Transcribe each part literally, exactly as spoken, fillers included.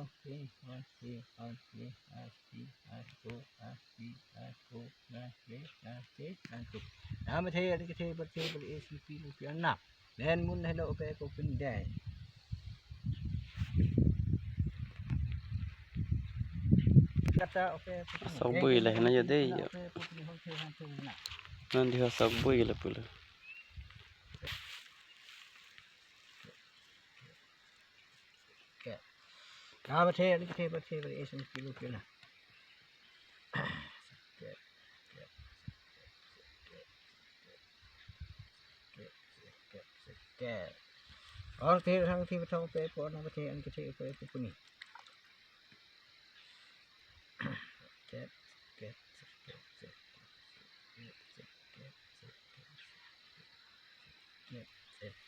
Ong, Pi, Ong, Pi, Ong, Pi, Ong, Pi, Ong, Pu, Ong, Pi, Ong, Pu, Ong, Pi, Ong, Pi, Ong, Pu. Name the, ani ke the, ber the, ber e, sing pi, lu pi, na. Len mun helo, ope, ko pun dai. Kata, ope, ko pun. Sok bui le, na ya dei ya. Ope, ko pun, hong the, hong the, na. Nan di ha sok bui le pu le. Ke. Name the, ani ke the, ber the, ber e, sing pi, lu pi, na. Ke, ke, ke, ke, ke. Hang the, hang the, bethang pe, ko, name the, ani ke the, pe, pe, puni. Ke, ke, ke,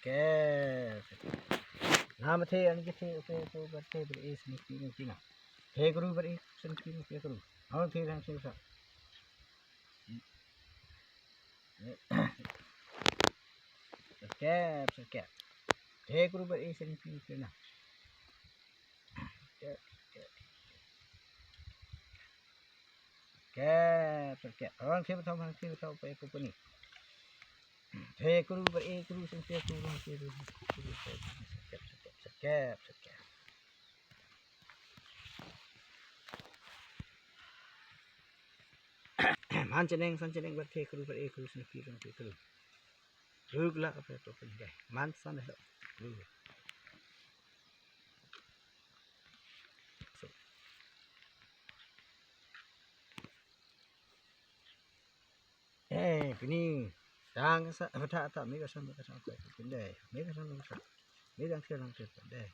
ke. Name the, ani ke the, pe, pe, ber the, ber e, sing pi, lu pi, na. The keru, ber e, sing pi, lu pi, keru. Hang the, hang the, sa. Serkep, serkep. The keru, ber e, sing pi, lu pi, na. Ke, ke. Ke, serkep. Hang the, bethang, hang the, bethang, pe, ko puni. The keru, ber e, keru, sing pe, keru, hang the, keru, keru, pe, serkep, serkep, serkep, serkep. Man cheneng, san cheneng, ber the keru, ber e keru, sing pi, rang pi keru. Ruk la, pe, pe, pe, dai. Man san lo. Ru. So. Eh, pini. Tang sa, tha, tha, mi ka san, mi ka san, pe, pe, dai. Mi ka san, mi ka san. Mi dang sia lang, pe, pe, dai.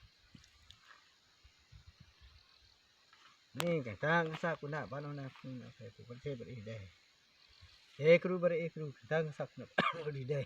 Ni kentang sa kuna bano na kuna pe ku kan se beri de. E kru beri e kru kentang sa kuna beri de.